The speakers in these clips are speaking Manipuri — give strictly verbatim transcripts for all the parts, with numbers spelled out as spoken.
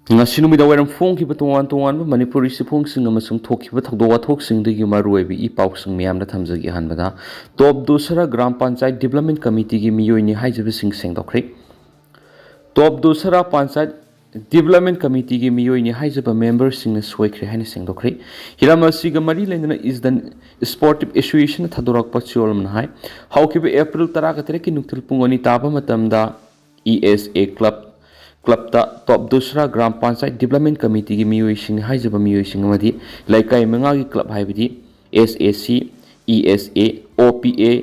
ꯉꯁꯤ ꯅꯨꯃꯤꯗꯥꯡ ꯋꯥꯏꯔꯝ ꯐꯣꯡꯈꯤꯕ ꯇꯣꯉꯥꯟ ꯇꯣꯉꯥꯟꯕ ꯃꯅꯤꯄꯨꯔꯤ ꯆꯦꯐꯣꯡꯁꯤꯡ ꯑꯃꯁꯨꯡ ꯊꯣꯛꯈꯤꯕ ꯊꯧꯗꯣꯛ ꯋꯥꯊꯣꯛꯁꯤꯡꯗꯒꯤ ꯃꯔꯨꯑꯣꯏꯕ ꯏ ꯄꯥꯎꯁꯤꯡ ꯃꯌꯥꯝꯗ ꯊꯝꯖꯒꯦ꯫ ꯑꯍꯥꯟꯕꯗ, ꯇꯣꯞ ꯗꯣꯁꯔꯥ ꯒ꯭ꯔꯥꯝ ꯄꯟꯆꯥꯌꯠ ꯗꯤꯕ꯭ꯂꯞꯃꯦꯟ ꯀꯃꯤꯇꯤꯒꯤ ꯃꯤꯑꯣꯏꯅꯤ ꯍꯥꯏꯖꯕꯁꯤꯡ ꯁꯦꯡꯗꯣꯛꯈ꯭ꯔꯦ꯫ ꯇꯣꯞ ꯗꯣꯁꯔꯥ ꯄꯟꯆꯥꯌꯠ ꯗꯤꯕ꯭ꯂꯞꯃꯦꯟ ꯀꯃꯤꯇꯤꯒꯤ ꯃꯤꯑꯣꯏꯅꯤ ꯍꯥꯏꯖꯕ ꯃꯦꯝꯕꯔꯁꯤꯡꯅ ꯁꯣꯏꯈ꯭ꯔꯦ ꯍꯥꯏꯅ ꯁꯦꯡꯗꯣꯛꯈ꯭ꯔꯦ꯫ ꯍꯤꯔꯝ ꯑꯁꯤꯒ ꯃꯔꯤ ꯂꯩꯅꯅ ꯏꯁꯗꯟ ꯁ꯭ꯄꯣꯔꯇꯤꯞ ꯑꯦꯁꯣꯁꯤꯌꯦꯁꯟꯅ ꯊꯥꯗꯣꯔꯛꯄ ꯆꯦꯔꯣꯜ ꯑꯃꯅ ꯍꯥꯏ, ꯍꯧꯈꯤꯕ ꯑꯦꯄ꯭ꯔꯤꯜ ꯇꯔꯥꯒ ꯇꯔꯦꯠꯀꯤ ꯅꯨꯡꯊꯤꯜ ꯄꯨꯡ ꯑꯅꯤ ꯇꯥꯕ ꯃꯇꯝꯗ ꯏ ꯑꯦꯁ ꯑꯦ ꯀ꯭ꯂꯕ, ꯀ꯭ꯂꯕꯇ ꯇꯣꯞ ꯗꯨꯁꯔꯥ ꯒ꯭ꯔꯥꯝ ꯄꯟꯆꯥꯌꯠ ꯗꯤꯕ꯭ꯂꯞꯃꯦꯟ ꯀꯃꯤꯇꯤꯒꯤ ꯃꯤꯑꯣꯏꯁꯤꯡ ꯍꯥꯏꯖꯕ ꯃꯤꯑꯣꯏꯁꯤꯡ ꯑꯃꯗꯤ ꯂꯩꯀꯥꯏ ꯃꯉꯥꯒꯤ ꯀ꯭ꯂꯕ ꯍꯥꯏꯕꯗꯤ ꯑꯦꯁ ꯑꯦ ꯁꯤ, ꯏ ꯑꯦꯁ ꯑꯦ, ꯑꯣ ꯄꯤ ꯑꯦ,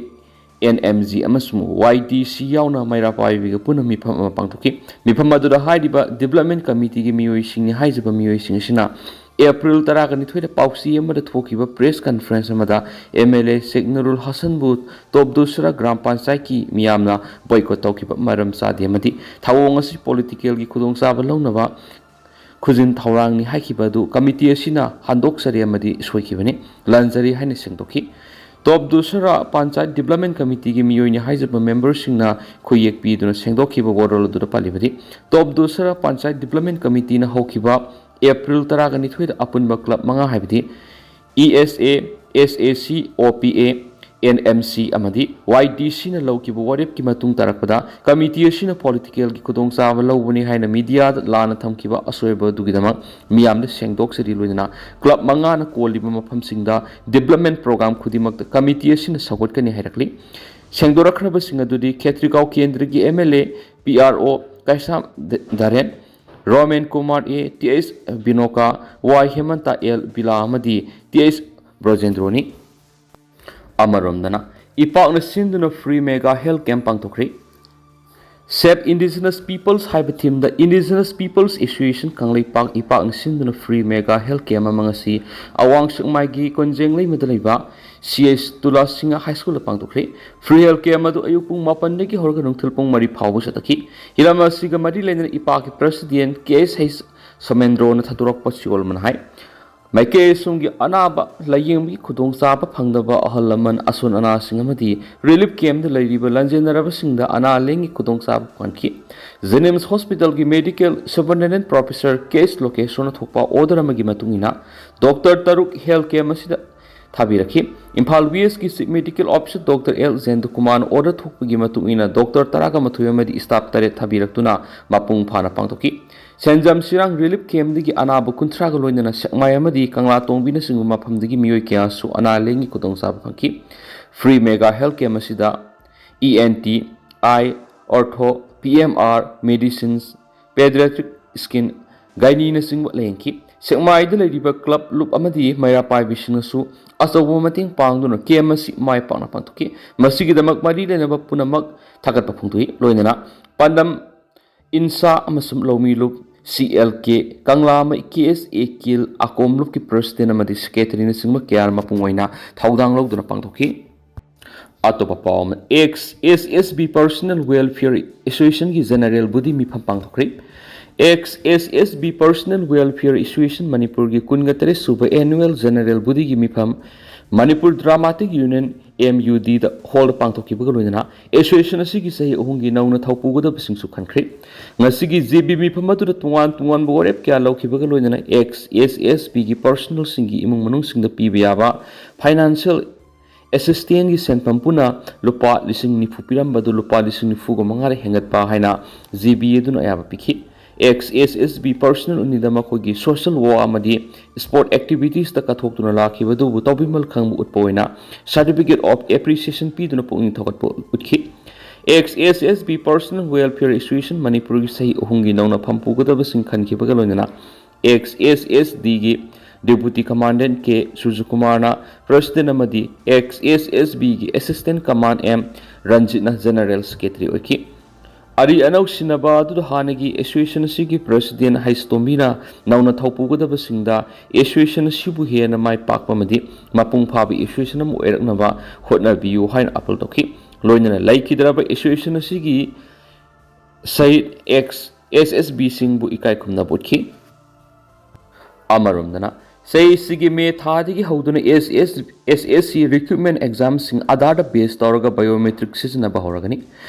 ꯑꯦꯟ ꯑꯦꯝ ꯖꯤ ꯑꯃꯁꯨꯡ ꯋꯥꯏ ꯗꯤ ꯁꯤ ꯌꯥꯎꯅ ꯃꯩꯔꯥ ꯄꯥꯏꯕꯤꯒ ꯄꯨꯟꯅ ꯃꯤꯐꯝ ꯑꯃ ꯄꯥꯡꯊꯣꯛꯈꯤ꯫ ꯃꯤꯐꯝ ꯑꯗꯨꯗ ꯍꯥꯏꯔꯤꯕ ꯗꯤꯕ꯭ꯂꯞꯃꯦꯟ ꯀꯃꯤꯇꯤꯒꯤ ꯃꯤꯑꯣꯏꯁꯤꯡꯅꯤ ꯍꯥꯏꯖꯕ ꯃꯤꯑꯣꯏꯁꯤꯡ ꯑꯁꯤꯅ ꯑꯦꯄ꯭ꯔꯤꯜ ꯇꯔꯥꯒ ꯅꯤꯊꯣꯏꯗ ꯄꯥꯎꯆꯦ ꯑꯃꯗ ꯊꯣꯛꯈꯤꯕ ꯄ꯭ꯔꯦꯁ ꯀꯟꯐꯔꯦꯟꯁ ꯑꯃꯗ M L A Sheikh Nurul ꯍꯁꯟꯕꯨ ꯇꯣꯞ ꯗꯨꯁꯔꯥ ꯒ꯭ꯔꯥꯝ ꯄꯟꯆꯥꯌꯠꯀꯤ ꯃꯤꯌꯥꯝꯅ ꯕꯣꯏꯀꯣꯠ ꯇꯧꯈꯤꯕ ꯃꯔꯝ ꯆꯥꯗꯦ ꯑꯃꯗꯤ ꯊꯧꯑꯣꯡ ꯑꯁꯤ ꯄꯣꯂꯤꯇꯤꯀꯦꯜꯒꯤ ꯈꯨꯗꯣꯡꯆꯥꯕ ꯂꯧꯅꯕ ꯈꯨꯖꯤꯟ ꯊꯧꯔꯥꯡꯅꯤ ꯍꯥꯏꯈꯤꯕ ꯑꯗꯨ ꯀꯃꯤꯇꯤ ꯑꯁꯤꯅ ꯍꯟꯗꯣꯛꯆꯔꯦ ꯑꯃꯗꯤ ꯁꯣꯏꯈꯤꯕꯅꯤ, ꯂꯥꯟꯖꯔꯦ ꯍꯥꯏꯅ ꯁꯦꯡꯗꯣꯛꯈꯤ꯫ ꯇꯣꯞ ꯗꯨꯁꯔꯥ ꯄꯟꯆꯥꯌꯠ ꯗꯤꯕ꯭ꯂꯞꯃꯦꯟ ꯀꯃꯤꯇꯤꯒꯤ ꯃꯤꯑꯣꯏꯅꯤ ꯍꯥꯏꯖꯕ ꯃꯦꯝꯕꯔꯁꯤꯡꯅ ꯈꯨꯌꯦꯛ ꯄꯤꯗꯨꯅ ꯁꯦꯡꯗꯣꯛꯈꯤꯕ ꯋꯥꯔꯣꯜ ꯑꯗꯨꯗ ꯄꯜꯂꯤꯕꯗꯤ, ꯇꯣꯞ ꯗꯨꯁꯔꯥ ꯄꯟꯆꯥꯌꯠ ꯗꯤꯕ꯭ꯂꯞꯃꯦꯟ ꯀꯃꯤꯇꯤꯅ ꯍꯧꯈꯤꯕ ꯑꯦꯄ꯭ꯔꯤꯜ ꯇꯔꯥꯒ ꯅꯤꯊꯣꯏꯗ ꯑꯄꯨꯟꯕ ꯀ꯭ꯂꯕ ꯃꯉꯥ ꯍꯥꯏꯕꯗꯤ ꯏ ꯑꯦꯁ ꯑꯦ, ꯑꯦꯁ ꯑꯦ ꯁꯤ, ꯑꯣ ꯄꯤ ꯑꯦ, ꯑꯦꯟ ꯑꯦꯝ ꯁꯤ ꯑꯃꯗꯤ ꯋꯥꯏ ꯗꯤ ꯁꯤꯅ ꯂꯧꯈꯤꯕ ꯋꯥꯔꯦꯞꯀꯤ ꯃꯇꯨꯡ ꯇꯥꯔꯛꯄꯗ ꯀꯃꯤꯇꯤ ꯑꯁꯤꯅ ꯄꯣꯂꯤꯇꯤꯀꯦꯜꯒꯤ ꯈꯨꯗꯣꯡꯆꯥꯕ ꯂꯧꯕꯅꯤ ꯍꯥꯏꯅ ꯃꯤꯗꯤꯌꯥꯗ ꯂꯥꯟꯅ ꯊꯝꯈꯤꯕ ꯑꯁꯣꯏꯕ ꯑꯗꯨꯒꯤꯗꯃꯛ ꯃꯤꯌꯥꯝꯗ ꯁꯦꯡꯗꯣꯛꯆꯔꯤ꯫ ꯂꯣꯏꯅꯅ ꯀ꯭ꯂꯕ ꯃꯉꯥꯅ ꯀꯣꯜꯂꯤꯕ ꯃꯐꯝꯁꯤꯡꯗ ꯗꯤꯕ꯭ꯂꯞꯃꯦꯟ ꯄ꯭ꯔꯣꯒ꯭ꯔꯥꯝ ꯈꯨꯗꯤꯡꯃꯛꯇ ꯀꯃꯤꯇꯤ ꯑꯁꯤꯅ ꯁꯧꯒꯠꯀꯅꯤ ꯍꯥꯏꯔꯛꯂꯤ꯫ ꯁꯦꯡꯗꯣꯔꯛꯈ꯭ꯔꯕꯁꯤꯡ ꯑꯗꯨꯗꯤ ꯈꯦꯇ꯭ꯔꯤꯒꯥꯎ ꯀꯦꯟꯗ꯭ꯔꯒꯤ M L A, P R O Keisham Dhiren, Romen Kumar A, T H Binoka, Y Hemanta L Bila ꯑꯃꯗꯤ ꯇꯤ ꯑꯩꯆ ꯕ꯭ꯔꯣꯖꯦꯟꯗ꯭ꯔꯣꯅꯤ꯫ ꯑꯃꯔꯣꯝꯗꯅ, ꯏꯄꯥꯛꯅ ꯁꯤꯟꯗꯨꯅ ꯐ꯭ꯔꯤ ꯃꯦꯒꯥ ꯍꯦꯜꯊ ꯀꯦꯝꯞ ꯄꯥꯡꯊꯣꯛꯈ꯭ꯔꯤ꯫ ꯁꯦꯚ ꯏꯟꯗꯤꯖꯤꯅꯁ ꯄꯤꯄꯜꯁ ꯍꯥꯏꯕ ꯊꯤꯝꯗ ꯏꯟꯗꯤꯖꯤꯅꯁ ꯄꯤꯄꯜꯁ ꯑꯦꯁꯣꯁꯤꯌꯦꯁꯟ ꯀꯪꯂꯩꯄꯥꯛ, ꯏꯄꯥꯛꯅ ꯁꯤꯟꯗꯨꯅ ꯐ꯭ꯔꯤ ꯃꯦꯒꯥ ꯍꯦꯜꯊ ꯀꯦꯝꯞ ꯑꯃ ꯉꯁꯤ ꯑꯋꯥꯡ ꯁꯦꯛꯃꯥꯏꯒꯤ ꯀꯣꯟꯖꯦꯡ ꯂꯩꯃꯗ ꯂꯩꯕ ꯁꯤ ꯑꯩꯆ ꯇꯨꯂꯥ ꯁꯤꯡꯍ ꯍꯥꯏ ꯁ꯭ꯀꯨꯜꯗ ꯄꯥꯡꯊꯣꯛꯈ꯭ꯔꯦ꯫ ꯐ꯭ꯔꯤ ꯍꯦꯜꯊ ꯀꯦꯝꯞ ꯑꯗꯨ ꯑꯌꯨꯛ ꯄꯨꯡ ꯃꯥꯄꯟꯗꯒꯤ ꯍꯧꯔꯒ ꯅꯨꯡꯊꯤꯜ ꯄꯨꯡ ꯃꯔꯤ ꯐꯥꯎꯕ ꯆꯠꯊꯈꯤ꯫ ꯍꯤꯔꯝ ꯑꯁꯤꯒ ꯃꯔꯤ ꯂꯩꯅꯅ ꯏꯄꯥꯛꯀꯤ ꯄ꯭ꯔꯦꯁꯤꯗꯦꯟꯠ ꯀꯦ ꯑꯩꯆ ꯍꯩꯆ ꯁꯣꯃꯦꯟꯗ꯭ꯔꯣꯅ ꯊꯥꯗꯣꯔꯛꯄ ꯆꯦꯔꯣꯜ ꯑꯃꯅ ꯍꯥꯏ, ꯃꯥꯏꯀꯩ ꯑꯁꯨꯝꯒꯤ ꯑꯅꯥꯕ ꯂꯥꯌꯦꯡꯕꯒꯤ ꯈꯨꯗꯣꯡꯆꯥꯕ ꯐꯪꯗꯕ ꯑꯍꯜ ꯂꯃꯟ, ꯑꯁꯣꯟ ꯑꯅꯥꯁꯤꯡ ꯑꯃꯗꯤ ꯔꯤꯂꯤꯐ ꯀꯦꯝꯞꯇ ꯂꯩꯔꯤꯕ ꯂꯥꯟꯖꯦꯟꯅꯔꯕꯁꯤꯡꯗ ꯑꯅꯥ ꯂꯥꯌꯦꯡꯒꯤ ꯈꯨꯗꯣꯡꯆꯥꯕ ꯐꯪꯈꯤ꯫ ꯖꯦꯅꯤꯝꯁ ꯍꯣꯁꯄꯤꯇꯥꯜꯒꯤ ꯃꯦꯗꯤꯀꯦꯜ ꯁꯨꯄꯔꯤꯟꯇꯦꯟꯗꯦꯟꯠ ꯄ꯭ꯔꯣꯐꯦꯁꯔ ꯀꯦ ꯑꯦꯁ ꯂꯣꯀꯦꯁꯣꯔꯅ ꯊꯣꯛꯄ ꯑꯣꯔꯗꯔ ꯑꯃꯒꯤ ꯃꯇꯨꯡ ꯏꯟꯅ ꯗꯣꯛꯇꯔ ꯇꯔꯨꯛ ꯍꯦꯜꯊ ꯀꯦꯝꯞ ꯑꯁꯤꯗ ꯊꯥꯕꯤꯔꯛꯈꯤ꯫ ꯏꯝꯐꯥꯜ ꯋꯦꯁꯀꯤ chief medical officer doctor L ꯖꯌꯟꯇꯀꯨꯃꯥꯔꯅ ꯑꯣꯔꯗꯔ ꯊꯣꯛꯄꯒꯤ ꯃꯇꯨꯡ ꯏꯟꯅ ꯗꯣꯛꯇꯔ ꯇꯔꯥꯒ ꯃꯥꯊꯣꯏ ꯑꯃꯗꯤ ꯁ꯭ꯇꯥꯐ ꯇꯔꯦꯠ ꯊꯥꯕꯤꯔꯛꯇꯨꯅ ꯃꯄꯨꯡ ꯐꯥꯅ ꯄꯥꯡꯊꯣꯛꯈꯤ꯫ ꯁꯦꯟꯖꯝ ꯁꯤꯔꯥꯡ ꯔꯤꯂꯤꯐ ꯀꯦꯝꯞꯇꯒꯤ ꯑꯅꯥꯕ ꯀꯨꯟꯊ꯭ꯔꯥꯒ ꯂꯣꯏꯅꯅ ꯁꯦꯛꯃꯥꯏ ꯑꯃꯗꯤ ꯀꯪꯂꯥ ꯇꯣꯡꯕꯤꯅꯆꯤꯡꯕ ꯃꯐꯝꯗꯒꯤ ꯃꯤꯑꯣꯏ ꯀꯌꯥꯁꯨ ꯑꯅꯥ ꯂꯥꯌꯦꯡꯒꯤ ꯈꯨꯗꯣꯡꯆꯥꯕ ꯐꯪꯈꯤ꯫ ꯐ꯭ꯔꯤ ꯃꯦꯒꯥ ꯍꯦꯜꯊ ꯀꯦꯝꯞ ꯑꯁꯤꯗ ꯏ ꯑꯦꯟ ꯇꯤ, ꯑꯥꯏ, ortho, P M R, ꯃꯦꯗꯤꯁꯤꯟꯁ, ꯄꯦꯗꯤꯌꯥꯇ꯭ꯔꯤꯛ skin, ꯒꯥꯏꯅꯤꯅꯆꯤꯡꯕ ꯂꯥꯌꯦꯡꯈꯤ꯫ ꯁꯦꯛꯃꯥꯏꯗ ꯂꯩꯔꯤꯕ ꯀ꯭ꯂꯕ ꯂꯨꯞ ꯑꯃꯗꯤ ꯃꯩꯔꯥ ꯄꯥꯏꯕꯤꯁꯤꯡꯅꯁꯨ ꯑꯆꯧꯕ ꯃꯇꯦꯡ ꯄꯥꯡꯗꯨꯅ ꯀꯦꯝꯞ ꯑꯁꯤ ꯃꯥꯏ ꯄꯥꯛꯅ ꯄꯥꯡꯊꯣꯛꯈꯤ꯫ ꯃꯁꯤꯒꯤꯗꯃꯛ ꯃꯔꯤ ꯂꯩꯅꯕ ꯄꯨꯝꯅꯃꯛ ꯊꯥꯒꯠꯄ ꯐꯣꯡꯗꯣꯛꯏ꯫ ꯂꯣꯏꯅꯅ ꯄꯥꯟꯗꯝ ꯏꯟꯁꯥ ꯑꯃꯁꯨꯡ ꯂꯧꯃꯤ ꯂꯨꯞ, ꯁꯤ ꯑꯦꯜ ꯀꯦ, ꯀꯪꯂꯥꯃꯩ ꯀꯦ ꯑꯦꯁ ꯑꯦ ꯀꯤꯜ, ꯑꯀꯣꯝ ꯂꯨꯞꯀꯤ ꯄ꯭ꯔꯦꯁꯤꯗꯦꯟꯠ ꯑꯃꯗꯤ ꯁꯦꯀ꯭ꯔꯦꯇꯔꯤꯅꯆꯤꯡꯕ ꯀꯌꯥꯅ ꯃꯄꯨꯡ ꯑꯣꯏꯅ ꯊꯧꯗꯥꯡ ꯂꯧꯗꯨꯅ ꯄꯥꯡꯊꯣꯛꯈꯤ꯫ ꯑꯇꯣꯞꯄ ꯄꯥꯎ ꯑꯃ, ex S S B personnel welfare ꯑꯦꯁꯣꯁꯤꯌꯦꯁꯟꯒꯤ ꯖꯦꯅꯔꯦꯜ ꯕꯣꯗꯤ ꯃꯤꯐꯝ ꯄꯥꯡꯊꯣꯛꯈ꯭ꯔꯦ꯫ Ex S S B personnel welfare association ꯃꯅꯤꯄꯨꯔꯒꯤ ꯀꯨꯟꯒ ꯇꯔꯦꯠ ꯁꯨꯕ ꯑꯦꯅꯨꯋꯦꯜ ꯖꯦꯅꯔꯦꯜ ꯕꯣꯗꯤꯒꯤ ꯃꯤꯐꯝ Manipur dramatic union, M U ꯗꯤꯗ ꯍꯣꯜꯗ ꯄꯥꯡꯊꯣꯛꯈꯤꯕꯒ ꯂꯣꯏꯅꯅ ꯑꯦꯁꯣꯁꯤꯌꯦꯁꯟ ꯑꯁꯤꯒꯤ ꯆꯍꯤ ꯑꯍꯨꯝꯒꯤ ꯅꯧꯅ ꯊꯧꯄꯨꯒꯗꯕꯁꯤꯡꯁꯨ ꯈꯟꯈ꯭ꯔꯦ꯫ ꯉꯁꯤꯒꯤ ꯖꯦ ꯕꯤ ꯃꯤꯐꯝ ꯑꯗꯨꯗ ꯇꯣꯉꯥꯟ ꯇꯣꯉꯥꯟꯕ ꯋꯥꯔꯦꯞ ꯀꯌꯥ ꯂꯧꯈꯤꯕꯒ ꯂꯣꯏꯅꯅ ꯑꯦꯛꯁ ꯑꯦꯁ ꯑꯦꯁ ꯕꯤꯒꯤ ꯄꯔꯁꯣꯅꯦꯜꯁꯤꯡꯒꯤ ꯏꯃꯨꯡ ꯃꯅꯨꯡꯁꯤꯡꯗ ꯄꯤꯕ ꯌꯥꯕ ꯐꯥꯏꯅꯥꯟꯁꯤꯌꯦꯜ ꯑꯦꯁꯤꯁꯇꯦꯟꯁꯒꯤ ꯁꯦꯟꯐꯝ ꯄꯨꯟꯅ ꯂꯨꯄꯥ ꯂꯤꯁꯤꯡ ꯅꯤꯐꯨ ꯄꯤꯔꯝꯕꯗꯨ ꯂꯨꯄꯥ ꯂꯤꯁꯤꯡ ꯅꯤꯐꯨꯒ ꯃꯉꯥꯗ ꯍꯦꯟꯒꯠꯄ ꯍꯥꯏꯅ ꯖꯦ ꯕꯤ ꯑꯗꯨꯅ ꯑꯌꯥꯕ ꯄꯤꯈꯤ꯫ X S S B personal ꯑꯅꯤꯗ ꯃꯈꯣꯏꯒꯤ ꯁꯣꯁꯤꯌꯦꯜ ꯋꯥꯔꯛ ꯑꯃꯗꯤ ꯁ꯭ꯄꯣꯔꯠ ꯑꯦꯛꯇꯤꯚꯤꯇꯤꯁꯇ ꯀꯠꯊꯣꯛꯇꯨꯅ ꯂꯥꯛꯈꯤꯕꯗꯨꯕꯨ ꯇꯧꯕꯤꯃꯜ ꯈꯪꯕ ꯎꯠꯄ ꯑꯣꯏꯅ ꯁꯥꯔꯇꯤꯐꯤꯀꯦꯠ ꯑꯣꯐ ꯑꯦꯄ꯭ꯔꯤꯁꯤꯌꯦꯁꯟ ꯄꯤꯗꯨꯅ ꯄꯨꯛꯅꯤꯡ ꯊꯧꯒꯠꯄ ꯎꯠꯈꯤ꯫ Ex S S B personnel welfare association ꯃꯅꯤꯄꯨꯔꯒꯤ ꯆꯍꯤ ꯑꯍꯨꯝꯒꯤ ꯅꯧꯅ ꯐꯝ ꯄꯨꯒꯗꯕꯁꯤꯡ ꯈꯟꯈꯤꯕꯒ ꯂꯣꯏꯅꯅ ꯑꯦꯛꯁ ꯑꯦꯁ ꯑꯦꯁ ꯗꯤꯒꯤ ꯗꯦꯄꯨꯇꯤ ꯀꯃꯥꯟꯗꯦꯟꯠ ꯀꯦ ꯁꯨꯔꯖꯀꯨꯃꯥꯔꯅ ꯄ꯭ꯔꯦꯁꯤꯗꯦꯟꯠ ꯑꯃꯗꯤ ꯑꯦꯛꯁ ꯑꯦꯁ ꯑꯦꯁ ꯕꯤꯒꯤ ꯑꯦꯁꯤꯁꯇꯦꯟꯠ ꯀꯃꯥꯟꯗ ꯑꯦꯝ ꯔꯟꯖꯤꯠꯅ ꯖꯦꯅꯔꯦꯜ ꯁꯦꯀ꯭ꯔꯦꯇꯔꯤ ꯑꯣꯏꯈꯤ꯫ ꯑꯔꯤ ꯑꯅꯧ ꯁꯤꯟꯅꯕ ꯑꯗꯨꯗ ꯍꯥꯟꯅꯒꯤ ꯑꯦꯁꯣꯁꯤꯌꯦꯁꯟ ꯑꯁꯤꯒꯤ ꯄ꯭ꯔꯦꯁꯤꯗꯦꯟꯠ ꯍꯩꯁꯇꯣꯝꯕꯤꯅ ꯅꯧꯅ ꯊꯧꯄꯨꯒꯗꯕꯁꯤꯡꯗ ꯑꯦꯁꯣꯁꯤꯌꯦꯁꯟ ꯑꯁꯤꯕꯨ ꯍꯦꯟꯅ ꯃꯥꯏ ꯄꯥꯛꯄ ꯑꯃꯗꯤ ꯃꯄꯨꯡ ꯐꯥꯕ ꯑꯦꯁꯣꯁꯤꯌꯦꯁꯟ ꯑꯃ ꯑꯣꯏꯔꯛꯅꯕ ꯍꯣꯠꯅꯕꯤꯌꯨ ꯍꯥꯏꯅ ꯑꯥꯄꯤꯜ ꯇꯧꯈꯤ꯫ ꯂꯣꯏꯅꯅ ꯂꯩꯈꯤꯗ꯭ꯔꯕ ꯑꯦꯁꯣꯁꯤꯌꯦꯁꯟ ꯑꯁꯤꯒꯤ ꯁꯍꯤꯗ ꯑꯦꯛꯁ ꯑꯦꯁ ꯑꯦꯁ ꯕꯤꯁꯤꯡꯕꯨ ꯏꯀꯥꯏ ꯈꯨꯝꯅꯕ ꯎꯠꯈꯤ꯫ ꯑꯃꯔꯣꯝꯗꯅ ꯆꯍꯤꯁꯤꯒꯤ ꯃꯦ ꯊꯥꯗꯒꯤ ꯍꯧꯗꯨꯅ ꯑꯦꯁ ꯑꯦꯁ ꯑꯦꯁ ꯑꯦꯁ ꯁꯤ ꯔꯤꯀ꯭ꯔꯨꯠꯃꯦꯟ ꯑꯦꯛꯖꯥꯝꯁꯤꯡ ꯑꯥꯙꯥꯔꯗ ꯕꯦꯁ ꯇꯧꯔꯒ ꯕꯥꯏꯑꯣꯃꯦꯇ꯭ꯔꯤꯛ ꯁꯤꯖꯤꯟꯅꯕ ꯍꯧꯔꯒꯅꯤ꯫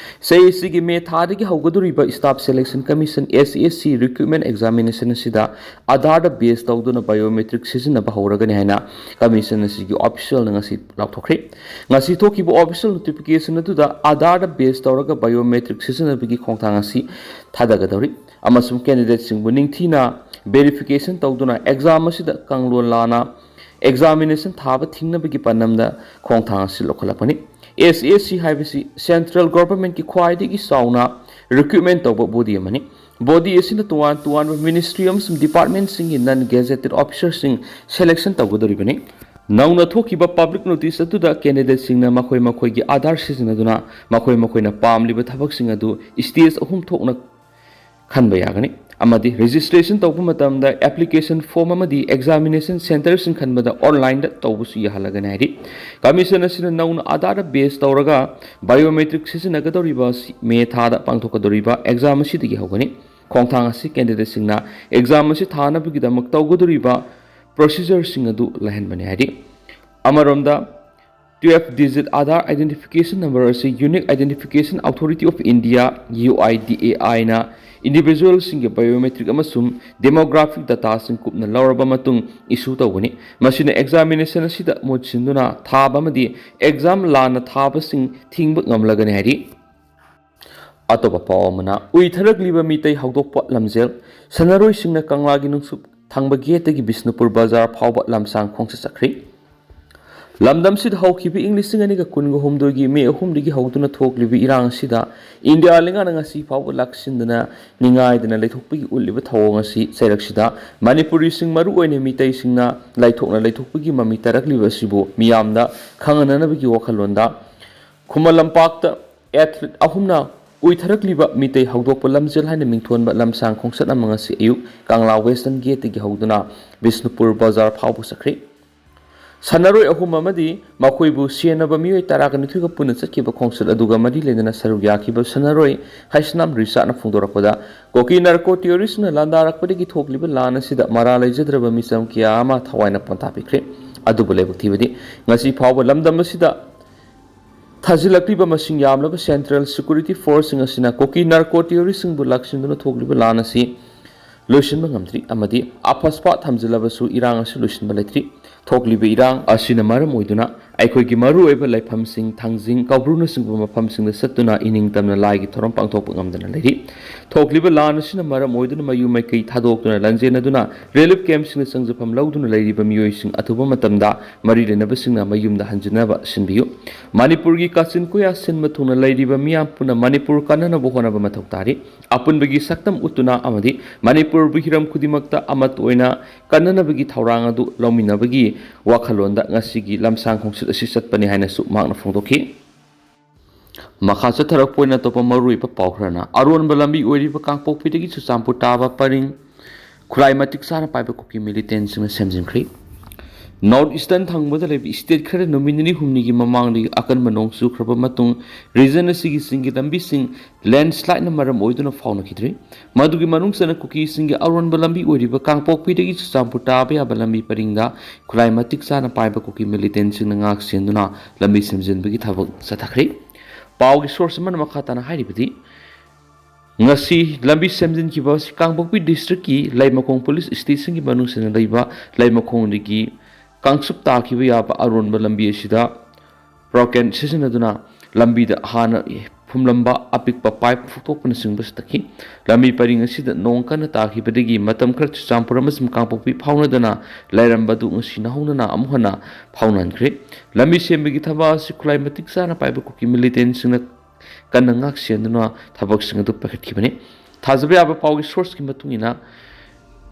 ꯆꯍꯤꯁꯤꯒꯤ ꯃꯦ ꯊꯥꯗꯒꯤ ꯍꯧꯒꯗꯧꯔꯤꯕ ꯁ꯭ꯇꯥꯐ ꯁꯦꯂꯦꯛꯁꯟ ꯀꯃꯤꯁꯟ ꯑꯦꯁ ꯑꯦꯁ ꯁꯤ ꯔꯤꯀ꯭ꯔꯨꯠꯃꯦꯟ ꯑꯦꯛꯖꯥꯃꯤꯅꯦꯁꯟ ꯑꯁꯤꯗ ꯑꯥꯙꯥꯔꯗ ꯕꯦꯁ ꯇꯧꯗꯨꯅ ꯕꯥꯏꯑꯣꯃꯦꯇ꯭ꯔꯤꯛ ꯁꯤꯖꯤꯟꯅꯕ ꯍꯧꯔꯒꯅꯤ ꯍꯥꯏꯅ ꯀꯃꯤꯁꯟ ꯑꯁꯤꯒꯤ ꯑꯣꯐꯤꯁꯤꯌꯦꯜꯅ ꯉꯁꯤ ꯂꯥꯎꯊꯣꯛꯈ꯭ꯔꯦ꯫ ꯉꯁꯤ ꯊꯣꯛꯈꯤꯕ ꯑꯣꯐꯤꯁꯤꯌꯦꯜ ꯅꯣꯇꯤꯐꯤꯀꯦꯁꯟ ꯑꯗꯨꯗ ꯑꯥꯙꯥꯔꯗ ꯕꯦꯁ ꯇꯧꯔꯒ ꯕꯥꯏꯑꯣꯃꯦꯇ꯭ꯔꯤꯛ ꯁꯤꯖꯤꯟꯅꯕꯒꯤ ꯈꯣꯡꯊꯥꯡ ꯑꯁꯤ ꯊꯥꯗꯒꯗꯧꯔꯤ ꯑꯃꯁꯨꯡ ꯀꯦꯟꯗꯤꯗꯦꯠꯁꯤꯡꯕꯨ ꯅꯤꯡꯊꯤꯅ ꯚꯦꯔꯤꯐꯤꯀꯦꯁꯟ ꯇꯧꯗꯨꯅ ꯑꯦꯛꯖꯥꯝ ꯑꯁꯤꯗ ꯀꯥꯡꯂꯣꯟ ꯂꯥꯟꯅ ꯑꯦꯛꯖꯥꯃꯤꯅꯦꯁꯟ ꯊꯥꯕ ꯊꯤꯡꯅꯕꯒꯤ ꯄꯥꯟꯗꯝꯗ ꯈꯣꯡꯊꯥꯡ ꯑꯁꯤ ꯂꯧꯈꯠꯂꯛꯄꯅꯤ꯫ ꯑꯦꯁ ꯑꯦꯁ ꯁꯤ ꯍꯥꯏꯕꯁꯤ ꯁꯦꯟꯇ꯭ꯔꯦꯜ ꯒꯣꯚꯔꯟꯃꯦꯟꯠꯀꯤ ꯈ꯭ꯋꯥꯏꯗꯒꯤ ꯆꯥꯎꯅ ꯔꯤꯀ꯭ꯔꯨꯠꯃꯦꯟ ꯇꯧꯕ ꯕꯣꯗꯤ ꯑꯃꯅꯤ꯫ ꯕꯣꯗꯤ ꯑꯁꯤꯅ ꯇꯣꯉꯥꯟ ꯇꯣꯉꯥꯟꯕ ꯃꯤꯅꯤꯁꯇ꯭ꯔꯤ ꯑꯃꯁꯨꯡ ꯗꯤꯄꯥꯔꯠꯃꯦꯟꯠꯁꯤꯡꯒꯤ ꯅꯟ ꯒꯦꯖꯦꯇꯦꯗ ꯑꯣꯐꯤꯁꯥꯔꯁꯤꯡ ꯁꯦꯂꯦꯛꯁꯟ ꯇꯧꯒꯗꯧꯔꯤꯕꯅꯤ꯫ ꯅꯧꯅ ꯊꯣꯛꯈꯤꯕ ꯄꯕ꯭ꯂꯤꯛ ꯅꯣꯇꯤꯁ ꯑꯗꯨꯗ ꯀꯦꯟꯗꯤꯗꯦꯠꯁꯤꯡꯅ ꯃꯈꯣꯏ ꯃꯈꯣꯏꯒꯤ ꯑꯥꯙꯥꯔ ꯁꯤꯖꯤꯟꯅꯗꯨꯅ ꯃꯈꯣꯏ ꯃꯈꯣꯏꯅ ꯄꯥꯝꯂꯤꯕ ꯊꯕꯛꯁꯤꯡ ꯑꯗꯨ ꯁ꯭ꯇꯦꯖ ꯑꯍꯨꯝ ꯊꯣꯛꯅ ꯈꯟꯕ ꯌꯥꯒꯅꯤ ꯑꯃꯗꯤ ꯔꯦꯖꯤꯁꯇ꯭ꯔꯦꯁꯟ ꯇꯧꯕ ꯃꯇꯝꯗ ꯑꯦꯄ꯭ꯂꯤꯀꯦꯁꯟ ꯐꯣꯔꯝ ꯑꯃꯗꯤ ꯑꯦꯛꯖꯥꯃꯤꯅꯦꯁꯟ ꯁꯦꯟꯇꯔꯁꯤꯡ ꯈꯟꯕꯗ ꯑꯣꯟꯂꯥꯏꯟꯗ ꯇꯧꯕꯁꯨ ꯌꯥꯍꯜꯂꯒꯅꯤ ꯍꯥꯏꯔꯤ꯫ ꯀꯃꯤꯁꯟ ꯑꯁꯤꯅ ꯅꯧꯅ ꯑꯥꯙꯥꯔꯗ ꯕꯦꯁ ꯇꯧꯔꯒ ꯕꯥꯏꯑꯣꯃꯦꯇ꯭ꯔꯤꯛ ꯁꯤꯖꯤꯟꯅꯒꯗꯧꯔꯤꯕ ꯑꯁꯤ ꯃꯦ ꯊꯥꯗ ꯄꯥꯡꯊꯣꯛꯀꯗꯧꯔꯤꯕ ꯑꯦꯛꯖꯥꯝ ꯑꯁꯤꯗꯒꯤ ꯍꯧꯒꯅꯤ꯫ ꯈꯣꯡꯊꯥꯡ ꯑꯁꯤ ꯀꯦꯟꯗꯤꯗꯦꯠꯁꯤꯡꯅ ꯑꯦꯛꯖꯥꯝ ꯑꯁꯤ ꯊꯥꯅꯕꯒꯤꯗꯃꯛ ꯇꯧꯒꯗꯧꯔꯤꯕ ꯄ꯭ꯔꯣꯁꯤꯖꯔꯁꯤꯡ ꯑꯗꯨ ꯂꯥꯏꯍꯟꯕꯅꯤ ꯍꯥꯏꯔꯤ꯫ ꯑꯃꯔꯣꯝꯗ, twelve digit Aadhaar identification number ꯑꯁꯤ Unique Identification Authority of India, U I D A I ꯅ ꯏꯟꯗꯤꯚꯤꯖꯨꯋꯦꯜꯁꯤꯡꯒꯤ ꯕꯥꯏꯑꯣꯃꯦꯇ꯭ꯔꯤꯛ ꯑꯃꯁꯨꯡ ꯗꯦꯃꯣꯒ꯭ꯔꯥꯐꯤꯛ ꯗꯇꯥꯁꯤꯡ ꯀꯨꯞꯅ ꯂꯧꯔꯕ ꯃꯇꯨꯡ ꯏꯁꯨ ꯇꯧꯒꯅꯤ꯫ ꯃꯁꯤꯅ ꯑꯦꯛꯖꯥꯃꯤꯅꯦꯁꯟ ꯑꯁꯤꯗ ꯃꯍꯨꯠ ꯁꯤꯟꯗꯨꯅ ꯊꯥꯕ ꯑꯃꯗꯤ ꯑꯦꯛꯖꯥꯝ ꯂꯥꯟꯅ ꯊꯥꯕꯁꯤꯡ ꯊꯤꯡꯕ ꯉꯝꯂꯒꯅꯤ ꯍꯥꯏꯔꯤ꯫ ꯑꯇꯣꯞꯄ ꯄꯥꯎ ꯑꯃꯅ, ꯎꯏꯊꯔꯛꯂꯤꯕ ꯃꯤꯇꯩ ꯍꯧꯗꯣꯛꯄ ꯂꯝꯖꯦꯜ, ꯁꯥꯟꯅꯔꯣꯏꯁꯤꯡꯅ ꯀꯪꯂꯥꯒꯤ ꯅꯨꯡꯁꯨꯞ ꯊꯪꯕ ꯒꯦꯠꯇꯒꯤ ꯕꯤꯁꯅꯨꯄꯨꯔ ꯕꯖꯥꯔ ꯐꯥꯎꯕ ꯂꯝꯁꯥꯡ ꯈꯣꯡꯆꯠ ꯆꯠꯈ꯭ꯔꯤ꯫ ꯂꯝꯗꯝꯁꯤꯗ ꯍꯧꯈꯤꯕ ꯏꯪ ꯂꯤꯁꯤꯡ ꯑꯅꯤꯒ ꯀꯨꯟꯒ ꯍꯨꯝꯗꯣꯏꯒꯤ ꯃꯦ ꯑꯍꯨꯝꯗꯒꯤ ꯍꯧꯗꯨꯅ ꯊꯣꯛꯂꯤꯕ ꯏꯔꯥꯡ ꯑꯁꯤꯗ ꯏꯟꯗꯤꯌꯥ ꯂꯩꯉꯥꯛꯅ ꯉꯁꯤ ꯐꯥꯎꯕ ꯂꯥꯛꯁꯤꯟꯗꯅ ꯅꯤꯡꯉꯥꯏꯗꯅ ꯂꯩꯊꯣꯛꯄꯒꯤ ꯎꯠꯂꯤꯕ ꯊꯧꯑꯣꯡ ꯑꯁꯤ ꯆꯩꯔꯛꯁꯤꯗ ꯃꯅꯤꯄꯨꯔꯤꯁꯤꯡ, ꯃꯔꯨꯑꯣꯏꯅ ꯃꯤꯇꯩꯁꯤꯡꯅ ꯂꯥꯏꯊꯣꯛꯅ ꯂꯩꯊꯣꯛꯄꯒꯤ ꯃꯃꯤ ꯇꯥꯔꯛꯂꯤꯕ ꯑꯁꯤꯕꯨ ꯃꯤꯌꯥꯝꯗ ꯈꯪꯍꯟꯅꯅꯕꯒꯤ ꯋꯥꯈꯜꯂꯣꯟꯗ ꯈꯨꯃꯟ ꯂꯝꯄꯥꯛꯇ ꯑꯦꯊꯂꯤꯠ ꯑꯍꯨꯝꯅ ꯎꯏꯊꯔꯛꯂꯤꯕ ꯃꯤꯇꯩ ꯍꯧꯗꯣꯛꯄ ꯂꯝꯖꯦꯜ ꯍꯥꯏꯅ ꯃꯤꯡꯊꯣꯟꯕ ꯂꯝꯁꯥꯡ ꯈꯣꯡꯆꯠ ꯑꯃ ꯉꯁꯤ ꯑꯌꯨꯛ ꯀꯪꯂꯥ ꯋꯦꯁꯇꯔꯟ ꯒꯦꯠꯇꯒꯤ ꯍꯧꯗꯨꯅ ꯕꯤꯁꯅꯨꯄꯨꯔ ꯕꯖꯥꯔ ꯐꯥꯎꯕ ꯆꯠꯈ꯭ꯔꯦ꯫ ꯁꯥꯟꯅꯔꯣꯏ ꯑꯍꯨꯝ ꯑꯃꯗꯤ ꯃꯈꯣꯏꯕꯨ ꯁꯦꯟꯅꯕ ꯃꯤꯑꯣꯏ ꯇꯔꯥꯒ ꯅꯤꯊꯣꯏꯒ ꯄꯨꯟꯅ ꯆꯠꯈꯤꯕ ꯈꯣꯡꯆꯠ ꯑꯗꯨꯒ ꯃꯔꯤ ꯂꯩꯅꯅ ꯁꯔꯨꯛ ꯌꯥꯈꯤꯕ ꯁꯥꯟꯅꯔꯣꯏ ꯍꯩꯁꯅꯥꯝ ꯔꯤꯆꯥꯔꯗꯅ ꯐꯣꯡꯗꯣꯔꯛꯄꯗ, ꯀꯣꯀꯤ ꯅꯥꯔꯀꯣ ꯇꯦꯔꯣꯔꯤꯁꯅ ꯂꯥꯟꯗꯥꯔꯛꯄꯗꯒꯤ ꯊꯣꯛꯂꯤꯕ ꯂꯥꯟ ꯑꯁꯤꯗ ꯃꯔꯥ ꯂꯩꯖꯗ꯭ꯔꯕ ꯃꯤꯆꯝ ꯀꯌꯥ ꯑꯃ ꯊꯋꯥꯏꯅ ꯄꯣꯟꯊꯥ ꯄꯤꯈ꯭ꯔꯦ꯫ ꯑꯗꯨꯕꯨ ꯂꯥꯏꯕꯛ ꯊꯤꯕꯗꯤ, ꯉꯁꯤ ꯐꯥꯎꯕ ꯂꯝꯗꯝ ꯑꯁꯤꯗ ꯊꯥꯖꯤꯜꯂꯛꯂꯤꯕ ꯃꯁꯤꯡ ꯌꯥꯝꯂꯕ ꯁꯦꯟꯇ꯭ꯔꯦꯜ ꯁꯦꯀ꯭ꯌꯨꯔꯤꯇꯤ ꯐꯣꯔꯁꯁꯤꯡ ꯑꯁꯤꯅ ꯀꯣꯀꯤ ꯅꯥꯔꯀꯣ ꯇꯦꯔꯣꯔꯤꯁꯁꯤꯡꯕꯨ ꯂꯥꯛꯁꯤꯟꯗꯨꯅ ꯊꯣꯛꯂꯤꯕ ꯂꯥꯟ ꯑꯁꯤ ꯂꯣꯏꯁꯤꯟꯕ ꯉꯝꯗ꯭ꯔꯤ ꯑꯃꯗꯤ ꯑꯐꯁꯄꯥ ꯊꯝꯖꯤꯜꯂꯕꯁꯨ ꯏꯔꯥꯡ ꯑꯁꯤ ꯂꯣꯏꯁꯤꯟꯕ ꯂꯩꯇ꯭ꯔꯤ꯫ ꯊꯣꯛꯂꯤꯕ ꯏꯔꯥꯡ ꯑꯁꯤꯅ ꯃꯔꯝ ꯑꯣꯏꯗꯨꯅ ꯑꯩꯈꯣꯏꯒꯤ ꯃꯔꯨꯑꯣꯏꯕ ꯂꯥꯏꯐꯝꯁꯤꯡ, ꯊꯥꯡꯖꯤꯡ, ꯀꯧꯕ꯭ꯔꯨꯅꯆꯤꯡꯕ ꯃꯐꯝꯁꯤꯡꯗ ꯆꯠꯇꯨꯅ ꯏꯅꯤꯡ ꯇꯝꯅ ꯂꯥꯏꯒꯤ ꯊꯧꯔꯝ ꯄꯥꯡꯊꯣꯛꯄ ꯉꯝꯗꯅ ꯂꯩꯔꯤ꯫ ꯊꯣꯛꯂꯤꯕ ꯂꯥꯟ ꯑꯁꯤꯅ ꯃꯔꯝ ꯑꯣꯏꯗꯨꯅ ꯃꯌꯨꯝ ꯃꯩꯀꯩ ꯊꯥꯗꯣꯛꯇꯨꯅ ꯂꯥꯟꯖꯦꯟꯅꯗꯨꯅ ꯔꯤꯂꯤꯐ ꯀꯦꯝꯞꯁꯤꯡꯗ ꯆꯪꯖꯐꯝ ꯂꯧꯗꯨꯅ ꯂꯩꯔꯤꯕ ꯃꯤꯑꯣꯏꯁꯤꯡ ꯑꯊꯨꯕ ꯃꯇꯝꯗ ꯃꯔꯤ ꯂꯩꯅꯕꯁꯤꯡꯅ ꯃꯌꯨꯝꯗ ꯍꯟꯖꯤꯟꯅꯕ ꯁꯤꯟꯕꯤꯌꯨ꯫ ꯃꯅꯤꯄꯨꯔꯒꯤ ꯀꯥꯆꯤꯟ ꯀꯣꯌꯥ ꯁꯤꯟꯕ ꯊꯨꯡꯅ ꯂꯩꯔꯤꯕ ꯃꯤꯌꯥꯝ ꯄꯨꯟꯅ ꯃꯅꯤꯄꯨꯔ ꯀꯟꯅꯅꯕ ꯍꯣꯠꯅꯕ ꯃꯊꯧ ꯇꯥꯔꯤ꯫ ꯑꯄꯨꯟꯕꯒꯤ ꯁꯛꯇꯝ ꯎꯠꯇꯨꯅ ꯑꯃꯗꯤ ꯃꯅꯤꯄꯨꯔꯕꯨ ꯍꯤꯔꯝ ꯈꯨꯗꯤꯡꯃꯛꯇ ꯑꯃꯠꯇ ꯑꯣꯏꯅ ꯀꯟꯅꯅꯕꯒꯤ ꯊꯧꯔꯥꯡ ꯑꯗꯨ ꯂꯧꯃꯤꯟꯅꯕꯒꯤ ꯋꯥꯈꯜꯂꯣꯟꯗ ꯉꯁꯤꯒꯤ ꯂꯝꯁꯥꯡ ꯈꯣꯡꯆꯠ ꯑꯁꯤ ꯆꯠꯄꯅꯤ ꯍꯥꯏꯅꯁꯨ ꯃꯍꯥꯛꯅ ꯐꯣꯡꯗꯣꯛꯈꯤ꯫ ꯃꯈꯥ ꯆꯠꯊꯔꯛꯄ ꯑꯣꯏꯅ ꯑꯇꯣꯞꯄ ꯃꯔꯨꯑꯣꯏꯕ ꯄꯥꯎ ꯈꯔꯅ, ꯑꯔꯣꯟꯕ ꯂꯝꯕꯤ ꯑꯣꯏꯔꯤꯕ ꯀꯥꯡꯄꯣꯛꯄꯤꯗꯒꯤ ꯆꯨꯔꯆꯥꯟꯄꯨꯔ ꯇꯥꯕ ꯄꯔꯤꯡ ꯈꯨꯠꯂꯥꯏ ꯃꯇꯤꯛ ꯆꯥꯅ ꯄꯥꯏꯕ ꯀꯨꯀꯤ ꯃꯤꯂꯤꯇꯦꯟꯁꯤꯡꯅ ꯁꯦꯝꯖꯤꯟꯈ꯭ꯔꯦ꯫ ꯅꯣꯔꯠ ꯏꯁꯇꯔꯟ ꯊꯪꯕꯗ ꯂꯩꯕ ꯏꯁꯇꯦꯠ ꯈꯔ ꯅꯨꯃꯤꯠ ꯅꯤꯅꯤ ꯍꯨꯝꯅꯤꯒꯤ ꯃꯃꯥꯡꯗꯒꯤ ꯑꯀꯟꯕ ꯅꯣꯡ ꯆꯨꯈ꯭ꯔꯕ ꯃꯇꯨꯡ, ꯔꯤꯖꯟ ꯑꯁꯤꯒꯤ ꯆꯤꯡꯒꯤ ꯂꯝꯕꯤꯁꯤꯡ ꯂꯦꯟꯁ꯭ꯂꯥꯏꯗꯅ ꯃꯔꯝ ꯑꯣꯏꯗꯨꯅ ꯐꯥꯎꯅꯈꯤꯗ꯭ꯔꯤ꯫ ꯃꯗꯨꯒꯤ ꯃꯅꯨꯡ ꯆꯟꯅ ꯀꯨꯀꯤꯁꯤꯡꯒꯤ ꯑꯔꯣꯟꯕ ꯂꯝꯕꯤ ꯑꯣꯏꯔꯤꯕ ꯀꯥꯡꯄꯣꯛꯄꯤꯗꯒꯤ ꯆꯨꯔꯆꯥꯟꯄꯨꯔ ꯇꯥꯕ ꯌꯥꯕ ꯂꯝꯕꯤ ꯄꯔꯤꯡꯗ ꯈꯨꯠꯂꯥꯏ ꯃꯇꯤꯛ ꯆꯥꯅ ꯄꯥꯏꯕ ꯀꯨꯀꯤ ꯃꯤꯂꯤꯇꯦꯟꯁꯤꯡꯅ ꯉꯥꯛ ꯁꯦꯟꯗꯨꯅ ꯂꯝꯕꯤ ꯁꯦꯝꯖꯤꯟꯕꯒꯤ ꯊꯕꯛ ꯆꯠꯊꯈ꯭ꯔꯦ꯫ ꯄꯥꯎꯒꯤ ꯁꯣꯔꯁ ꯑꯃꯅ ꯃꯈꯥ ꯇꯥꯅ ꯍꯥꯏꯔꯤꯕꯗꯤ, ꯉꯁꯤ ꯂꯝꯕꯤ ꯁꯦꯝꯖꯤꯟꯈꯤꯕ ꯑꯁꯤ ꯀꯥꯡꯄꯣꯛꯄꯤ ꯗꯤꯁꯇ꯭ꯔꯤꯛꯀꯤ ꯂꯩꯃꯈꯣꯡ ꯄꯨꯂꯤꯁ ꯁ꯭ꯇꯦꯁꯟꯒꯤ ꯃꯅꯨꯡ ꯆꯟꯅ ꯂꯩꯕ ꯂꯩꯃꯈꯣꯡꯗꯒꯤ ꯀꯥꯡꯆꯨꯞ ꯇꯥꯈꯤꯕ ꯌꯥꯕ ꯑꯔꯣꯟꯕ ꯂꯝꯕꯤ ꯑꯁꯤꯗ ꯄ꯭ꯔꯣꯀꯦꯟ ꯁꯤꯖꯤꯟꯅꯗꯨꯅ ꯂꯝꯕꯤꯗ ꯍꯥꯟꯅ ꯐꯨꯝꯂꯝꯕ ꯑꯄꯤꯛꯄ ꯄꯥꯏꯞ ꯐꯨꯛꯇꯣꯛꯄꯅꯆꯤꯡꯕ ꯆꯠꯊꯈꯤ꯫ ꯂꯝꯕꯤ ꯄꯔꯤꯡ ꯑꯁꯤꯗ ꯅꯣꯡ ꯀꯟꯅ ꯇꯥꯈꯤꯕꯗꯒꯤ ꯃꯇꯝ ꯈꯔ ꯆꯨꯔꯆꯥꯟꯄꯨꯔ ꯑꯃꯁꯨꯡ ꯀꯥꯡꯄꯣꯛꯄꯤ ꯐꯥꯎꯅꯗꯅ ꯂꯩꯔꯝꯕ ꯑꯗꯨ ꯉꯁꯤ ꯅꯧꯍꯧꯅꯅ ꯑꯃꯨꯛ ꯍꯟꯅ ꯐꯥꯎꯅꯍꯟꯈ꯭ꯔꯦ꯫ ꯂꯝꯕꯤ ꯁꯦꯝꯕꯒꯤ ꯊꯕꯛ ꯑꯁꯤ ꯈꯨꯠꯂꯥꯏ ꯃꯇꯤꯛ ꯆꯥꯅ ꯄꯥꯏꯕ ꯀꯨꯀꯤ ꯃꯤꯂꯤꯇꯦꯟꯁꯤꯡꯅ ꯀꯟꯅ ꯉꯥꯛ ꯁꯦꯟꯗꯨꯅ ꯊꯕꯛꯁꯤꯡ ꯑꯗꯨ ꯄꯥꯏꯈꯠꯈꯤꯕꯅꯤ꯫ ꯊꯥꯖꯕ ꯌꯥꯕ ꯄꯥꯎꯒꯤ ꯁꯣꯔꯁꯀꯤ ꯃꯇꯨꯡ ꯏꯟꯅ,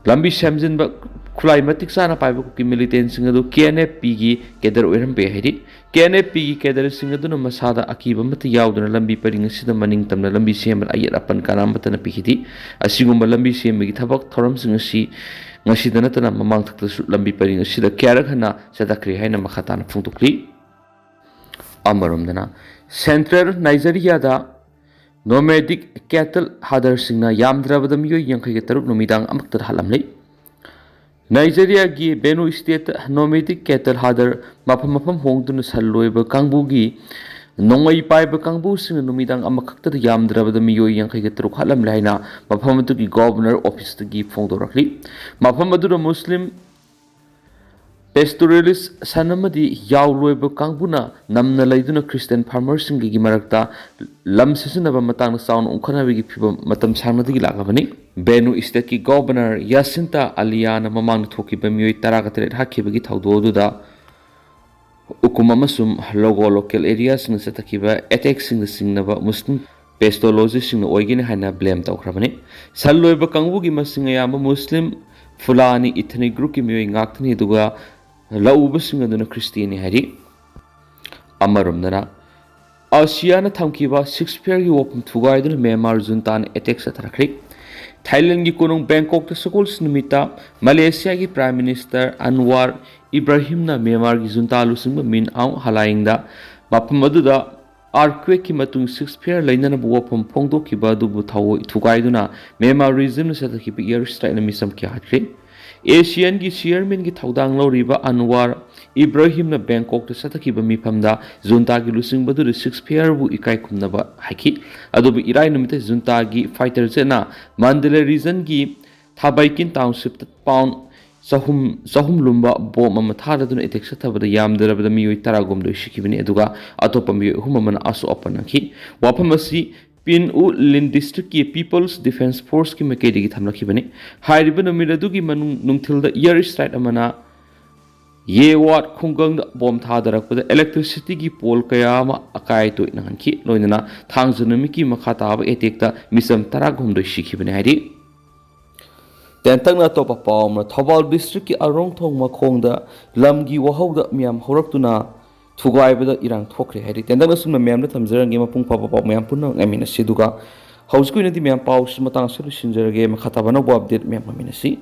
ꯂꯝꯕꯤ ꯁꯦꯝꯖꯤꯟꯕ ꯈꯨꯠꯂꯥꯏ ꯃꯇꯤꯛ ꯆꯥꯅ ꯄꯥꯏꯕ ꯀꯨꯀꯤ ꯃꯤꯂꯤꯇꯦꯟꯁꯤꯡ ꯑꯗꯨ ꯀꯦ ꯑꯦꯟ ꯑꯦꯐ ꯄꯤꯒꯤ ꯀꯦꯗꯔ ꯑꯣꯏꯔꯝꯕ ꯌꯥꯏ ꯍꯥꯏꯔꯤ꯫ ꯀꯦ ꯑꯦꯟ ꯑꯦꯐ ꯄꯤꯒꯤ ꯀꯦꯗꯔꯁꯤꯡ ꯑꯗꯨꯅ ꯃꯁꯥꯗ ꯑꯀꯤꯕ ꯑꯃꯠꯇ ꯌꯥꯎꯗꯅ ꯂꯝꯕꯤ ꯄꯔꯤꯡ ꯑꯁꯤꯗ ꯃꯅꯤꯡ ꯇꯝꯅ ꯂꯝꯕꯤ ꯁꯦꯝꯕꯗ ꯑꯌꯦꯠ ꯑꯄꯟ ꯀꯅꯥ ꯑꯃꯠꯇꯅ ꯄꯤꯈꯤꯗꯦ꯫ ꯑꯁꯤꯒꯨꯝꯕ ꯂꯝꯕꯤ ꯁꯦꯝꯕꯒꯤ ꯊꯕꯛ ꯊꯧꯔꯝꯁꯤꯡ ꯑꯁꯤ ꯉꯁꯤꯗ ꯅꯠꯇꯅ ꯃꯃꯥꯡ ꯊꯛꯇꯁꯨ ꯂꯝꯕꯤ ꯄꯔꯤꯡ ꯑꯁꯤꯗ ꯀꯌꯥꯔꯛ ꯍꯟꯅ ꯆꯠꯊꯈ꯭ꯔꯦ ꯍꯥꯏꯅ ꯃꯈꯥ ꯇꯥꯅ ꯐꯣꯡꯗꯣꯛꯂꯤ꯫ ꯑꯃꯔꯣꯝꯗꯅ, ꯁꯦꯟꯇ꯭ꯔꯦꯜ ꯅꯥꯏꯖꯔꯤꯌꯥꯗ ꯅꯣꯃꯦꯗꯤꯛ ꯀꯦꯇꯜ ꯍꯥꯗꯔꯁꯤꯡꯅ ꯌꯥꯝꯗ꯭ꯔꯕꯗ ꯃꯤꯑꯣꯏ ꯌꯥꯡꯈꯩꯒ ꯇꯔꯨꯛ ꯅꯨꯃꯤꯗꯥꯡ ꯑꯃꯈꯛꯇꯗ ꯍꯥꯠꯂꯝꯂꯦ꯫ ꯅꯥꯏꯖꯔꯤꯌꯥꯒꯤ ꯕꯦꯅꯨ ꯁ꯭ꯇꯦꯠꯇ ꯅꯣꯃꯦꯗꯤꯛ ꯀꯦꯇꯜ ꯍꯥꯗꯔ ꯃꯐꯝ ꯃꯐꯝ ꯍꯣꯡꯗꯨꯅ ꯁꯟ ꯂꯣꯏꯕ ꯀꯥꯡꯕꯨꯒꯤ ꯅꯣꯡꯃꯩ ꯄꯥꯏꯕ ꯀꯥꯡꯕꯨꯁꯤꯡꯅ ꯅꯨꯃꯤꯗꯥꯡ ꯑꯃꯈꯛꯇꯗ ꯌꯥꯝꯗ꯭ꯔꯕꯗ ꯃꯤꯑꯣꯏ ꯌꯥꯡꯈꯩꯒ ꯇꯔꯨꯛ ꯍꯥꯠꯂꯝꯂꯦ ꯍꯥꯏꯅ ꯃꯐꯝ ꯑꯗꯨꯒꯤ ꯒꯣꯚꯔꯅꯔ ꯑꯣꯐꯤꯁꯇꯒꯤ ꯐꯣꯡꯗꯣꯔꯛꯂꯤ꯫ ꯃꯐꯝ ꯑꯗꯨꯗ ꯃꯨꯁꯂꯤꯝ ꯄꯦꯁꯇꯣꯔꯦꯂꯤꯁ ꯁꯟ ꯑꯃꯗꯤ ꯌꯥꯎ ꯂꯣꯏꯕ ꯀꯥꯡꯕꯨꯅ ꯅꯝꯅ ꯂꯩꯗꯨꯅ ꯈ꯭ꯔꯤꯁꯇꯤꯌꯥꯟ ꯐꯥꯔꯃꯔꯁꯤꯡꯒꯤ ꯃꯔꯛꯇ ꯂꯝ ꯁꯤꯖꯤꯟꯅꯕ ꯃꯇꯥꯡꯗ ꯆꯥꯎꯅ ꯎꯪꯈꯠꯅꯕꯒꯤ ꯐꯤꯚꯝ ꯃꯇꯝ ꯁꯥꯡꯅꯗꯒꯤ ꯂꯥꯛꯂꯕꯅꯤ꯫ ꯕꯦꯅꯨ ꯁ꯭ꯇꯦꯠꯀꯤ ꯒꯣꯚꯔꯅꯔ ꯌꯥꯁꯤꯟꯇꯥ ꯑꯂꯤꯌꯥꯅ ꯃꯃꯥꯡꯗ ꯊꯣꯛꯈꯤꯕ ꯃꯤꯑꯣꯏ ꯇꯔꯥꯒ ꯇꯔꯦꯠ ꯍꯥꯠꯈꯤꯕꯒꯤ ꯊꯧꯗꯣꯛ ꯑꯗꯨꯗ ꯎꯀꯨꯝ ꯑꯃꯁꯨꯡ ꯂꯣꯒꯣ ꯂꯣꯀꯦꯜ ꯑꯦꯔꯤꯌꯥꯁꯤꯡꯗ ꯆꯠꯊꯈꯤꯕ ꯑꯦꯇꯦꯛꯁꯤꯡꯗ ꯆꯤꯡꯅꯕ ꯃꯨꯁꯂꯤꯝ ꯄꯦꯁꯇꯣꯂꯣꯖꯤꯁꯤꯡꯅ ꯑꯣꯏꯒꯅꯤ ꯍꯥꯏꯅ ꯕ꯭ꯂꯦꯝ ꯇꯧꯈ꯭ꯔꯕꯅꯤ꯫ ꯁꯟ ꯂꯣꯏꯕ ꯀꯥꯡꯕꯨꯒꯤ ꯃꯁꯤꯡ ꯑꯌꯥꯝꯕ ꯃꯨꯁꯂꯤꯝ, ꯐꯨꯂꯥꯅꯤ ꯏꯊꯅꯤꯛ ꯒ꯭ꯔꯨꯞꯀꯤ ꯃꯤꯑꯣꯏ ꯉꯥꯛꯇꯅꯤ, ꯑꯗꯨꯒ ꯂꯧꯎꯕꯁꯤꯡ ꯑꯗꯨꯅ ꯈ꯭ꯔꯤꯁꯇꯤꯌꯥꯟꯅꯤ ꯍꯥꯏꯔꯤ꯫ ꯑꯃꯔꯣꯝꯗꯅ, ꯑꯁꯤꯌꯥꯅ ꯊꯝꯈꯤꯕ ꯁꯤꯛꯁ ꯐꯤꯌꯔꯒꯤ ꯋꯥꯐꯝ ꯊꯨꯒꯥꯏꯗꯨꯅ ꯃ꯭ꯌꯥꯟꯃꯥꯔ ꯖꯨꯟꯇꯥꯅ ꯑꯦꯇꯦꯛ ꯆꯠꯊꯔꯛꯈ꯭ꯔꯦ꯫ ꯊꯥꯏꯂꯦꯟꯒꯤ ꯀꯣꯅꯨꯡ ꯕꯦꯡꯀꯣꯛꯇ ꯁꯒꯣꯜꯁꯦꯟ ꯅꯨꯃꯤꯠꯇ ꯃꯂꯦꯁꯤꯌꯥꯒꯤ ꯄ꯭ꯔꯥꯏꯝ ꯃꯤꯅꯤꯁꯇꯔ ꯑꯟꯋꯥꯔ ꯏꯕ꯭ꯔꯥꯍꯤꯝꯅ ꯃ꯭ꯌꯥꯟꯃꯥꯔꯒꯤ ꯖꯨꯟꯇꯥ ꯂꯨꯆꯤꯡꯕ ꯃꯤꯟ ꯑꯥꯎ ꯍꯂꯥꯏꯡꯗ ꯃꯐꯝ ꯑꯗꯨꯗ ꯑꯥꯔꯊꯀ꯭ꯋꯦꯛꯀꯤ ꯃꯇꯨꯡ ꯁꯤꯛꯁ ꯐꯤꯌꯔ ꯂꯩꯅꯅꯕ ꯋꯥꯐꯝ ꯐꯣꯡꯗꯣꯛꯈꯤꯕ ꯑꯗꯨꯕꯨ ꯊꯑꯣꯏ ꯊꯨꯒꯥꯏꯗꯨꯅ ꯃ꯭ꯌꯥꯟꯃꯥꯔ ꯔꯤꯖꯤꯝꯅ ꯆꯠꯊꯈꯤꯕ ꯏꯌꯔ ꯁ꯭ꯇ꯭ꯔꯥꯏꯛꯅ ꯃꯤꯆꯝ ꯀꯌꯥ ꯍꯥꯠꯈ꯭ꯔꯦ꯫ ꯑꯦꯁꯤꯌꯥꯟꯒꯤ ꯆꯤꯌꯔꯃꯦꯟꯒꯤ ꯊꯧꯗꯥꯡ ꯂꯧꯔꯤꯕ ꯑꯟꯋꯥꯔ ꯏꯕ꯭ꯔꯥꯍꯤꯝꯅ ꯕꯦꯡꯀꯣꯛꯇ ꯆꯠꯊꯈꯤꯕ ꯃꯤꯐꯝꯗ ꯖꯨꯟꯇꯥꯒꯤ ꯂꯨꯆꯤꯡꯕꯗꯨꯗ ꯁꯤꯛꯁ ꯐꯤꯌꯔꯕꯨ ꯏꯀꯥꯏ ꯈꯨꯝꯅꯕ ꯍꯥꯏꯈꯤ꯫ ꯑꯗꯨꯕꯨ ꯏꯔꯥꯏ ꯅꯨꯃꯤꯠꯇ ꯖꯨꯟꯇꯥꯒꯤ ꯐꯥꯏꯇꯔ ꯖꯦꯠꯅ ꯃꯟꯗꯂꯦ ꯔꯤꯖꯟꯒꯤ ꯊꯥꯕꯩꯀꯤꯟ ꯇꯥꯎꯟꯁꯤꯞꯇ ꯄꯥꯎꯟ ꯆꯍꯨꯝ, ꯆꯍꯨꯝ ꯂꯨꯝꯕ ꯕꯣꯝ ꯑꯃ ꯊꯥꯗꯗꯨꯅ ꯑꯦꯇꯦꯛ ꯆꯠꯊꯕꯗ ꯌꯥꯝꯗ꯭ꯔꯕꯗ ꯃꯤꯑꯣꯏ ꯇꯔꯥꯒꯨꯝꯗꯣꯏ ꯁꯤꯈꯤꯕꯅꯤ, ꯑꯗꯨꯒ ꯑꯇꯣꯞꯄ ꯃꯤꯑꯣꯏ ꯑꯍꯨꯝ ꯑꯃꯅ ꯑꯁꯣꯛ ꯑꯄꯟ ꯅꯪꯈꯤ꯫ ꯋꯥꯐꯝ ꯑꯁꯤ ꯄꯤꯟ ꯎ ꯂꯤꯟ ꯗꯤꯁꯇ꯭ꯔꯤꯛꯀꯤ ꯄꯤꯄꯜꯁ ꯗꯤꯐꯦꯟꯁ ꯐꯣꯔꯁꯀꯤ ꯃꯥꯏꯀꯩꯗꯒꯤ ꯊꯝꯂꯛꯈꯤꯕꯅꯤ꯫ ꯍꯥꯏꯔꯤꯕ ꯅꯨꯃꯤꯠ ꯑꯗꯨꯒꯤ ꯃꯅꯨꯡ ꯅꯨꯡꯊꯤꯜꯗ ꯏꯌꯔ ꯁ꯭ꯇ꯭ꯔꯥꯏꯛ ꯑꯃꯅ ꯌꯦꯋꯥꯠ ꯈꯨꯡꯒꯪꯗ ꯕꯣꯝ ꯊꯥꯗꯔꯛꯄꯗ ꯏꯂꯦꯛꯇ꯭ꯔꯤꯁꯤꯇꯤꯒꯤ ꯄꯣꯜ ꯀꯌꯥ ꯑꯃ ꯑꯀꯥꯏ ꯑꯇꯣꯏ ꯅꯪꯍꯟꯈꯤ꯫ ꯂꯣꯏꯅꯅ ꯊꯥꯡꯖ ꯅꯨꯃꯤꯠꯀꯤ ꯃꯈꯥ ꯇꯥꯕ ꯑꯦꯇꯦꯛꯇ ꯃꯤꯆꯝ ꯇꯔꯥꯒꯍꯨꯝꯗꯣꯏ ꯁꯤꯈꯤꯕꯅꯤ ꯍꯥꯏꯔꯤ꯫ ꯇꯦꯟꯇꯛꯅ ꯑꯇꯣꯞꯄ ꯄꯥꯎ ꯑꯃꯅ, ꯊꯧꯕꯥꯜ ꯗꯤꯁꯇ꯭ꯔꯤꯛꯀꯤ ꯑꯔꯣꯡꯊꯣꯡ ꯃꯈꯣꯡꯗ ꯂꯝꯒꯤ ꯋꯥꯍꯧꯗ ꯃꯤꯌꯥꯝ ꯍꯧꯔꯛꯇꯨꯅ ꯊꯨꯒꯥꯏꯕꯗ ꯏꯔꯥꯡ ꯊꯣꯛꯈ꯭ꯔꯦ ꯍꯥꯏꯔꯤ꯫ ꯇꯦꯟꯇꯛꯅ ꯁꯨꯝꯅ ꯃꯌꯥꯝꯗ ꯊꯝꯖꯔꯝꯒꯦ꯫ ꯃꯄꯨꯡ ꯐꯥꯕ ꯄꯥꯎ ꯃꯌꯥꯝ ꯄꯨꯟꯅ ꯉꯥꯏꯃꯤꯟꯅꯁꯤ꯫ ꯑꯗꯨꯒ ꯍꯧꯖꯤꯛꯀꯤ ꯑꯣꯏꯅꯗꯤ ꯃꯌꯥꯝ ꯄꯥꯎꯁꯤ ꯃꯇꯥꯡ ꯑꯁꯤꯗ ꯂꯣꯏꯁꯤꯟꯖꯔꯒꯦ꯫ ꯃꯈꯥ ꯇꯥꯕ ꯑꯅꯧꯕ ꯑꯞꯗꯦꯠ ꯃꯌꯥꯝ ꯉꯥꯏꯃꯤꯟꯅꯁꯤ꯫